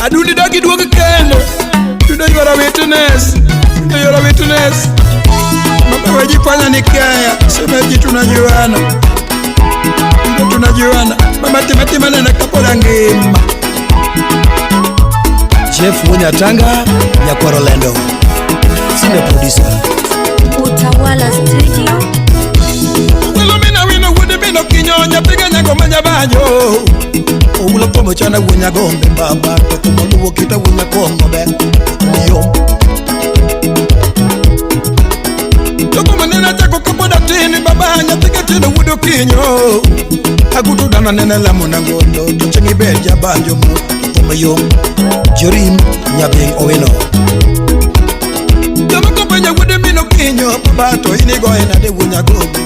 Adundi dogi duog kendo. Dundo ywara witness. Dundo ywara witness. Mama wajifanya ni kaya. Shemeji tunajuana. Dundo tunajuana. Mama tima tima nena kapola ngima. Jeff Wunyatanga, Nyakwaro Lendo. Senior producer. Utawala Studio. Welo mina wino wude mino kinyonya piga nyago manya banjo. Owulo pomo chana wunya gombe baba to kumo luwo kita wunya kongo be yom. Toko manena chako kapoda tini baba nyapiga tino wudo kinyo. Agutu dana nene lamo na ngondo to chengi ber jabanjo mo to kumo yom. Jorim nyabing owino. Jomoko penjo wude mino kinyo baba to inigo ena de wunya gombe.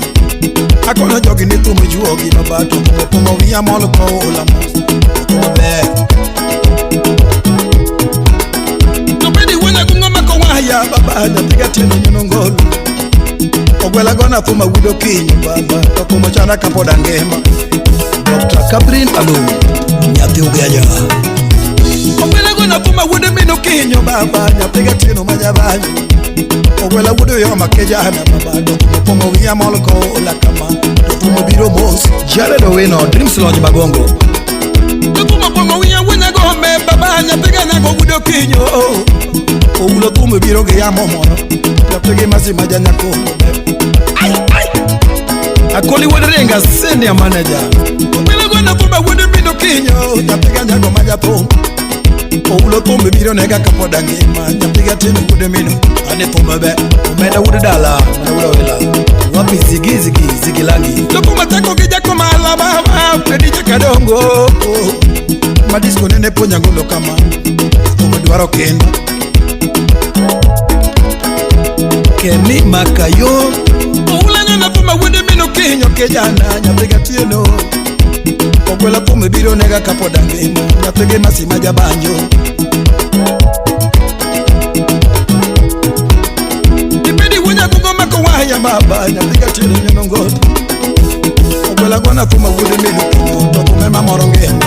Akono jogi ni thumo juogi baba to kumo pomo wiya mol ko ola mos. To ber. To bedi wunya gungo mako waya baba nyapiga tieno nyono ngolo. Ogwela gona thuma wudo kinyo baba to kumo chana kapoda ngima. Dr. Catherine Alum nyathi Ugenya. Ogwela gona thuma wudo mino kinyo baba nyapiga tieno majabanyo. Ogwela wudo yo makejana baba to kumo pomo wiya mol ko ola kama to thumo biro mos. Jared Owino Dreams Lodge Magongo. To thumo pomo wiya wunya gombe baba nyapiga nyago wudo kinyo. Owulo thumo biro gi yamo moro. Nyathigi masima janyakombo be. Ai ai. Akoli wuod Ringa senior manager. Ogwela gona thuma wudo mino kinyo nyapiga nyago majathum. Owulo thum biro nega kapoda ngima nyapiga tieno wuod mino ane thum be. Omenda wuod dala omenda wuod awila. Wapi zigi zigi zigi langi. To kuma teko gi jakomala baba Fredi Jakadongo. Madisko nene puonja ngolo kama thum dwaro kendo. Kemi Makayo. Owulo nyono thuma wuod mino kinyo kijana nyapiga tieno. Ogwela thum biro nega kapoda ngima nyathigi masima jabanjo. Ibedi wunya gungo mako waya baba nyapiga tieno nyono ngolo. Ogwela gona thuma wuod mino kinyo to thume mamoro ngima.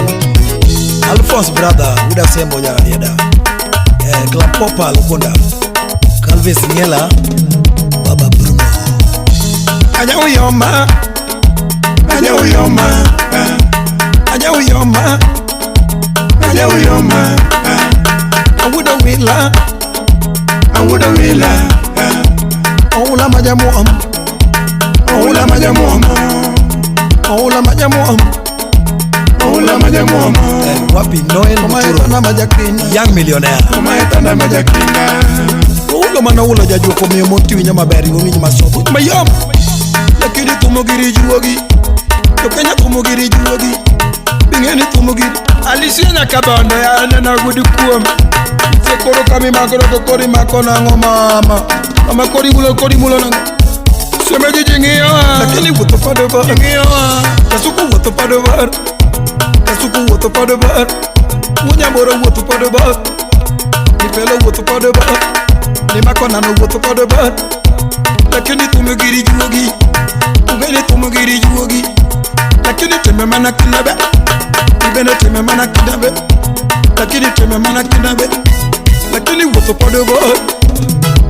Alphonse brother wuda sembo nyararieda. Club Popa Lukonda. Calvis Ngela Baba Bruno. Aja uyoma. Aja uyoma. Aja uyoma. Aja uyoma. Awuda wila. Awuda wila. Owula majamu am. Owula majamu am. Owula majamu am. Owula majamu am. Wapi Noel Muturo Young millionaire. Omaetana majakina. Owulo mana ulo jajuok omiyo mon tiwinjo maber iwinjo masomo mayom. Lakini thumo giri juogi. To Kenya thumo giri juogi. Bing'eni thumo giri. Alicia Nyakabondo ya neno gudi kuom. Se koro kami makoro to kori mako nang'o mama. Mama kori mulo nang'o. Shemeji ji ng'iyo wa. Lakini wuotho pod ber. Ng'iyo wa. Kasuku wuotho pod ber. Kasuku wuotho pod ber. Wunyamboro wuotho pod ber. Nipelo wuotho pod ber. Nimako nano wuotho pod ber. Lakini thumo giri juogi. Ung'eni thumo giri juogi. Lakini time mana kinabe. Ibende time mana kinabe. Lakini time mana kinabe. Lakini wuotho pod ber.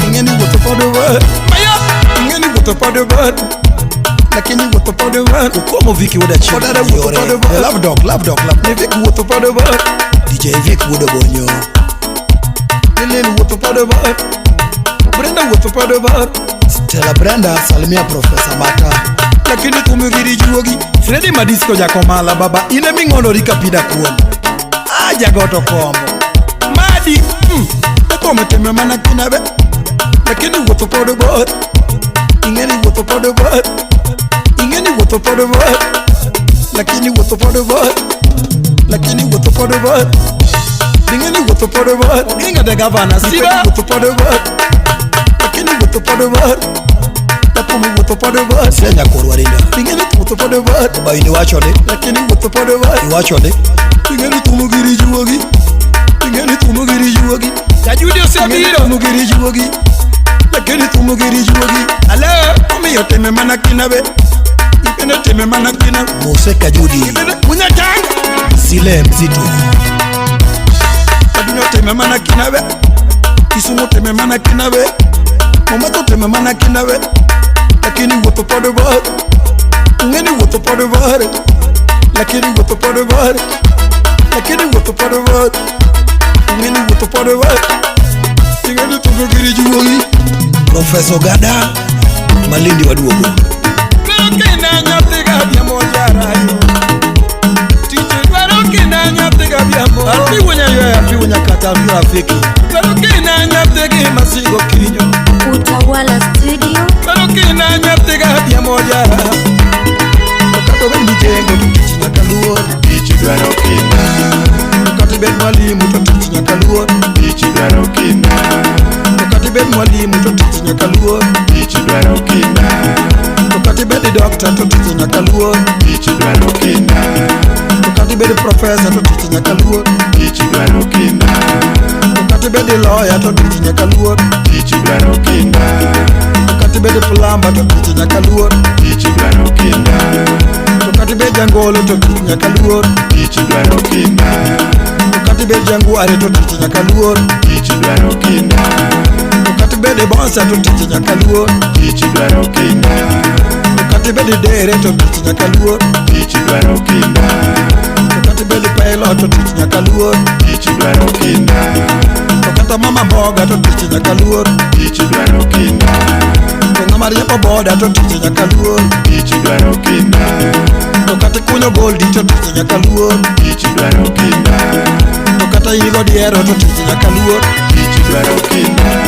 Ing'eni wuotho pod ber. Maya. Ing'eni wuotho pod ber. Lakini wuotho pod ber. Kokomo Viki wuod Achieng. Odada wuotho pod ber. Love dog, love dog, love. Ni Viki wuotho pod ber. DJ Vic wuod Obonyo. Lilin wuotho pod ber. Brenda wuotho pod ber. Stella Brenda salimia Professor Mata. Lakini thumo giri juogi. Freddy Madisco jakomala baba ine ming'ondori kapida kuom. Ah jagoto kombo. Madi. Thum time mana kinabe. Lakini wuotho pod ber. Ing'eni wuotho pod ber. Ing'eni wuotho pod ber. Lakini wuotho pod ber. Lakini wuotho pod ber. Ing'eni wuotho pod ber. Oginga the governor Siba. Wuotho pod ber. Lakini wuotho pod ber. Thum wuotho pod ber. Senya korwa rinda. Ing'eni wuotho pod ber. Baba ini wacho ni. Lakini wuotho pod ber. Iwacho ni. Ing'eni thumo giri juogi. Ing'eni thumo giri juogi. Jajudi osebiro. Thumo giri juogi. Lakini thumo giri juogi. Hello. Omiyo time mana kinabe. Ibende time mana kinabe. Mose Kajudi. Ibende Munyatanga. Zile mzito. Time mana kinawe. Kisumu time mana kinawe. Mombasa time mana kinawe. Lakini wuotho pod bor. Ung'eni wuotho pod bor. Lakini wuotho pod bor. Lakini wuotho pod bor. Ung'eni wuotho pod bor. Ing'eni tugo giri juogi. Profesa Ogada Malindi waduogo. Dwaro kinda nyathi gadhiambo jarayo. Tich dwaro kinda nyathi gadhiambo. Alfi wunya alfi wunya kata alfi rafiki. Dwaro kinda nyathi gi masigo kinyo. Utawala Studio. Dwaro kinda nyathi gadhiambo jarayo. To kata obed mijengo to tich nyaka luor. Tich dwaro kinda. To kata ibed mwalimu to tich nyaka luor. Tich dwaro kinda. To kata ibed mwalimu to tich nyaka luor. Tich dwaro kinda. To kata ibed doctor to tich nyaka luor. Tich dwaro kinda. To kata ibed professor to tich nyaka luor. Tich dwaro kinda. To kata ibed lawyer to tich nyaka luor. Tich dwaro kinda. To kata ibed plumber to tich nyaka luor. Tich dwaro kinda. To kata ibed jangolo to tich nyaka luor. Tich dwaro kinda. To kata ibed jangware to tich nyaka luor. Tich dwaro kinda. To kata ibed bouncer to tich nyaka luor. Tich dwaro kinda. To kata ibed dere to tich nyaka luor. Tich dwaro kinda. To kata ibed pilot to tich nyaka luor. Tich dwaro kinda. To kata mama mboga to tich nyaka luor. Tich dwaro kinda. To ng'ama riembo boda to tich nyaka luor. Tich dwaro kinda. To kata ikunyo goldi to tich nyaka luor. Tich dwaro kinda. To kata igo diero to tich nyaka luor. Tich dwaro kinda.